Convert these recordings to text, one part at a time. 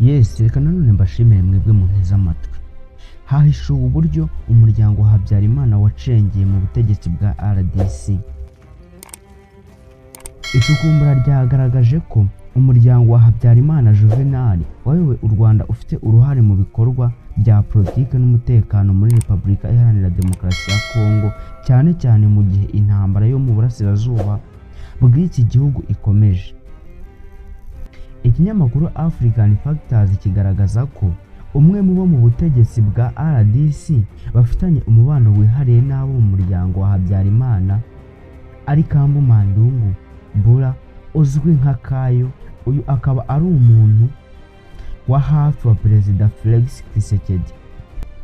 Yes, reka nanone mbashimire mwebwe munteze amatwi. Hahishuwe uburyo umuryango wa Habyarimana wacengeye mu butegetsi bwa RDC. Icukumbura ryagaragaje ko umuryango wa Habyarimana Juvenal wayoboye u Rwanda ufite uruhare mu bikorwa bya politiki n'umutekano muri Repubulika Iharanira Demokarasi ya Kongo, cyane cyane mu gihe intambara yo mu burasirazuba bw'iki gihugu ikomeje. Ikinyamakuru African Factors kigaragaza ko umwe mu bo mu butegetsi bwa RDC bafitanye umubano wihariye n'abo mu muryango wa Habyarimana ari Kambu Mandungu Bura uzwi nka Kayo. Uyu akaba ari umuntu wa hafi wa Perezida Felix Tshisekedi.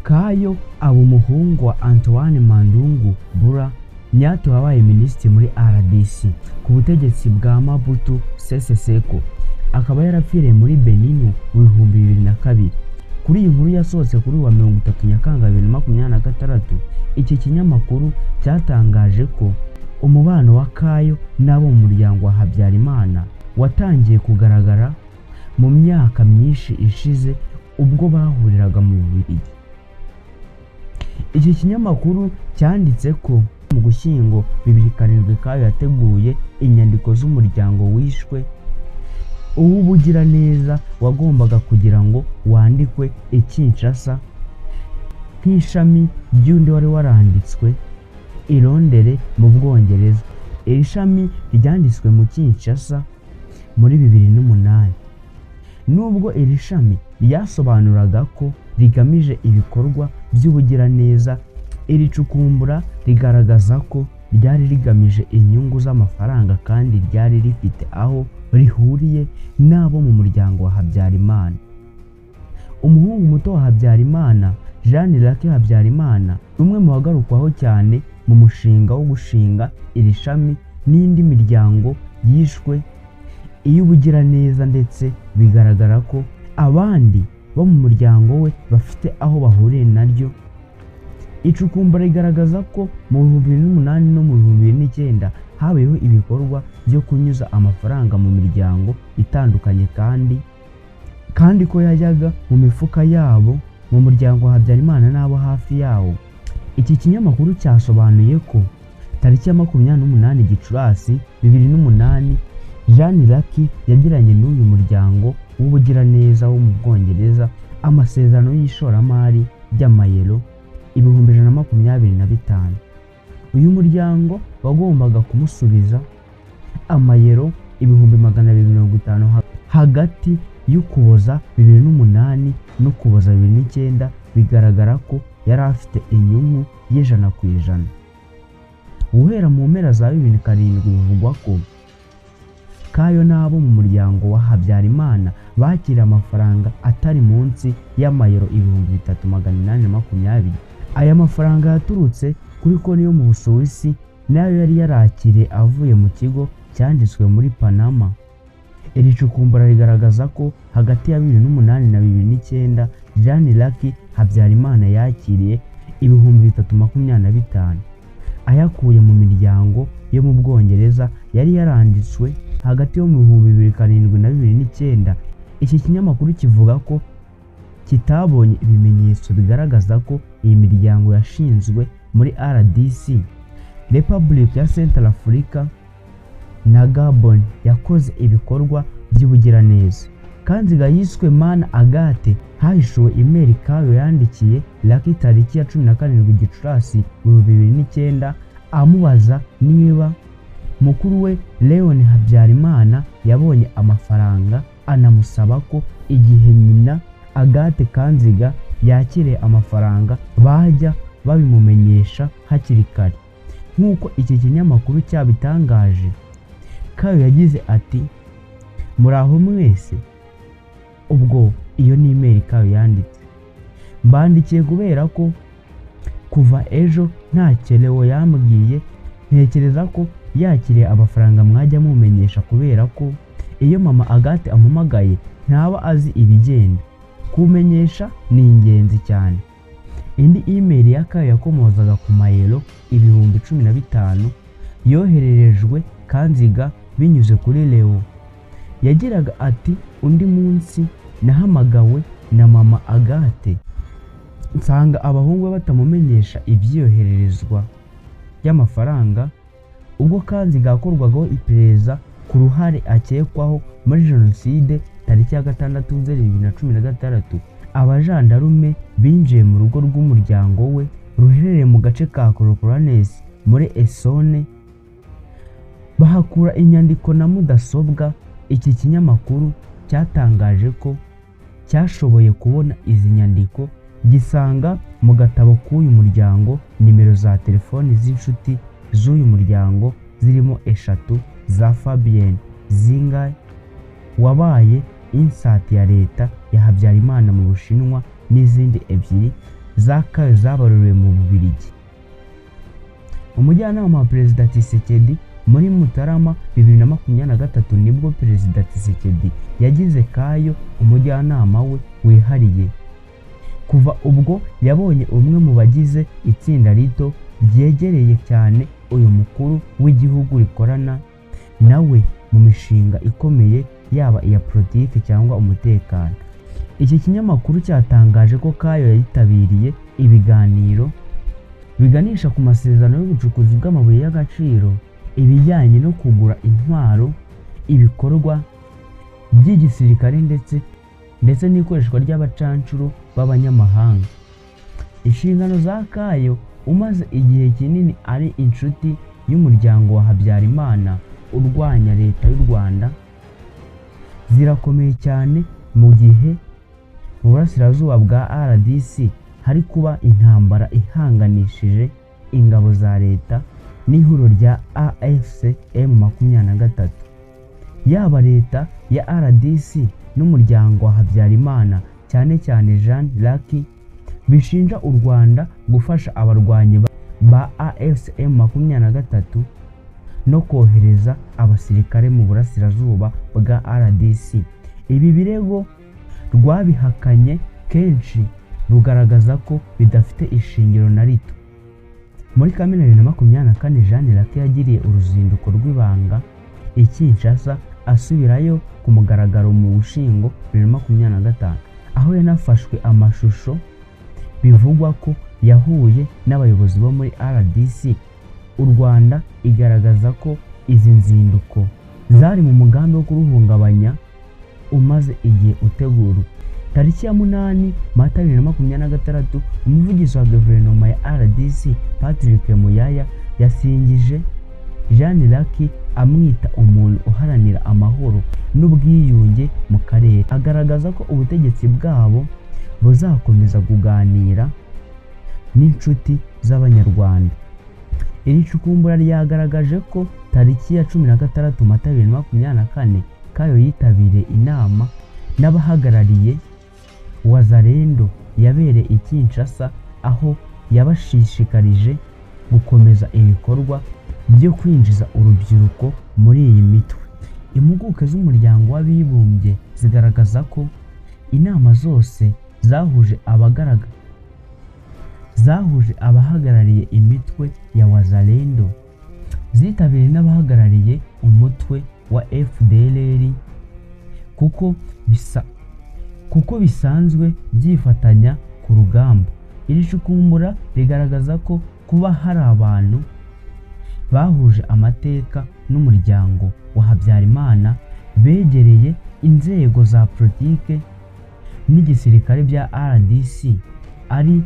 Kayo aba umuhungu wa Antoine Mandungu Bura Nyato wabaye minisitiri muri RDC ku butegetsi bwa Mobutu Sese Seko, akaba yarapfiriye muri Benin mu 2002. Kuri iyi nkuru yasohotse kuri wa 30 Nyakanga 2026, iki kinyamakuru cyatangaje ko umubano wa Kayo n'abo mu muryango wa Habyarimana watangiye kugaragara mu myaka myinshi ishize ubwo bahuriraga mu Bubiligi. Iki kinyamakuru cyanditse ko mu Gushyingo 2007 Kayo yateguye inyandiko z'umuryango wishwe uw'ubugiraneza wagombaga kugira ngo wandikwe i Kinshasa nk'ishami ry'undi wari waranditswe i Londres mu Bwongereza. Iri shami ryanditswe mu Kinshasa muri 2008. Nubwo iri shami ryasobanuraga ko rigamije ibikorwa by'ubugiraneza, iri cukumbura rigaragaza ko ryari rigamije inyungu z'amafaranga kandi ryari rifite aho rihuriye n'abo mu muryango wa Habyarimana. Umuhungu muto wa Habyarimana, Jean Luc Habyarimana, ni umwe mu bagarukwaho cyane mu mushinga wo gushinga iri shami n'indi miryango yishwe iy'ubugiraneza, ndetse bigaragara ko abandi bo mu muryango we bafite aho bahuriye naryo. Icukumbura rigaragaza ko mu 2008 no mu 2009 habayeho ibikorwa byo kunyuza amafaranga mu miryango itandukanye kandi ko yajyaga mu mifuka yabo mu muryango wa Habyarimana n'abo hafi yawo. Iki kinyamakuru cyasobanuye ko tariki ya 28 Gicurasi 2008 Jean Luc yagiranye n'uyu muryango w'ubugiraneza wo mu Bwongereza amasezerano y'ishoramari ry'amayero 125,000. Uyu muryango wagombaga kumusubiza amayero 250,000 hagati y'Ukuboza 2008 n'Ukuboza 2009. Bigaragara ko yari afite inyungu y'100%. Guhera mu mpera za 2007 bivugwa ko Kayo n'abo mu muryango wa Habyarimana bakiriye amafaranga atari munsi y'amayero 3,820. Aya mafaranga yaturutse kuri konti yo mu Busuwisi nayo yari yarakiriye avuye mu kigo cyanditswe muri Panama. Iri cukumbura rigaragaza ko hagati ya 2008 na 2009 Jean Luc Habyarimana yakiriye 3,025 ayakuye mu miryango yo mu Bwongereza yari yaranditswe hagati yo mu 2007 na 2009. Iki kinyamakuru kivuga ko kitabonye ibimenyetso bigaragaza ko iyi miryango yashinzwe muri RDC, Republic ya Central Africa na Gabon yakoze ibikorwa by'ubugiraneza. Kanziga yiswe Mana Agathe hahishuwe imeri Kayo yandikiye Lucky tariki ya 17 Gicurasi 2009 amubaza niba mukuru we Leon Habyarimana yabonye amafaranga, anamusaba ko igihe nyina Agathe Kanziga yakiriye amafaranga bajya babimumenyesha hakiri kare. Nk'uko iki kinyamakuru cyabitangaje, Kayo yagize ati: "Muraho mwese." Ubwo iyo ni imeri Kayo yanditse. "Mbandikiye kubera ko kuva ejo ntacyo Leo yambwiye, ntekereza ko yakiriye amafaranga mwajya mumenyesha kubera ko iyo mama Agathe ampamagaye ntaba azi ibigenda. Kumenyesha ni ingenzi cyane." Indi email ya Kayo yakomozaga ku mayero 15,000 yohererejwe Kanziga binyuze kuri Leo. Yagiraga ati: "Undi munsi Nahamagawe na mama Agathe nsanga abahungu be batamumenyesha ibyohererezwa ry'amafaranga. Ubwo Kanziga yakorwagaho iperereza ku ruhare akekwaho muri jenoside tariki ya 6 Nzeri 2016, abajandarume binjiye mu rugo rw'umuryango we ruherereye mu gace ka Coroplanes muri Essonne, bahakura inyandiko na mudasobwa. Iki kinyamakuru cyatangaje ko cyashoboye kubona izi nyandiko, gisanga mu gatabo k'uyu muryango nimero za telefoni z'inshuti z'uyu muryango zirimo 3 za Fabien Zinga wabaye insati ya leta ya Habyarimana mu Bushinwa n'izindi 2 za Kayo zabaruriwe mu Bubiligi. Umujyanama wa Perezida Tshisekedi muri Mutarama 2023 nibwo Perezida Tshisekedi yagize Kayo umujyanama we wihariye. Kuva ubwo yabonye umwe mu bagize itsinda rito ryegereye cyane uyu mukuru w'igihugu rikorana nawe mu mishinga ikomeye yaba iya politiki cyangwa umutekano. Iki kinyamakuru cyatangaje ko Kayo yitabiriye ibiganiro biganisha ku masezerano y'ubucukuzi bw'amabuye y'agaciro, ibijyanye no kugura intwaro, ibikorwa by'igisirikare ndetse n'ikoreshwa ry'abacancuro b'abanyamahanga. Inshingano za Kayo umaze igihe kinini ari inshuti y'umuryango wa Habyarimana urwanya leta y'u Rwanda zirakomeye cyane mu gihe mu burasirazuba bwa RDC hari kuba intambara ihanganishije ingabo za leta n'ihuriro rya AFC M23. Yaba leta ya RDC n'umuryango wa Habyarimana cyane cyane Jean Lucky bishinja u Rwanda gufasha abarwanyi ba AFC M23 no kohereza abasirikare mu burasirazuba bwa RDC. Ibi birego rwabihakanye kenshi, rugaragaza ko bidafite ishingiro na rito. Muri Kamena 2024 Jean Lucky yagiriye uruzinduko rw'ibanga i Kinshasa, asubirayo ku mugaragaro mu Ushyingo 2025, aho yanafashwe amashusho bivugwa ko yahuye n'abayobozi bo muri RDC. U Rwanda igaragaza ko izi nzinduko zari mu mugambi wo kuruhungabanya umaze igihe utegurwa. Tariki ya 8 Mata 2026, umuvugizi wa guverinoma ya RDC Patrick Muyaya yasingije Jean Lucky amwita umuntu uharanira amahoro n'ubwiyunge mu karere, agaragaza ko ubutegetsi bwabo buzakomeza kuganira n'inshuti z'Abanyarwanda. Iri cukumbura ryagaragaje ko tariki ya 16 Mata 2024 Kayo yitabiriye inama n'abahagarariye Wazalendo yabereye i Kinshasa, aho yabashishikarije gukomeza ibikorwa byo kwinjiza urubyiruko muri iyi mitwe. Impuguke z'umuryango w'abibumbye zigaragaza ko inama zose zahuje abahagarariye imitwe ya Wazalendo zitabiriye n'abahagarariye umutwe wa FDLR kuko bisanzwe byifatanya ku rugamba. Iri cukumbura rigaragaza ko kuba hari abantu bahuje amateka n'umuryango wa Habyarimana begereye inzego za politike n'igisirikare bya RDC ari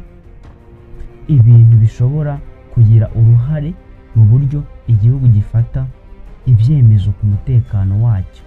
ibintu bishobora kugira uruhare mu buryo igihugu gifata ibyemezo ku mutekano wacyo.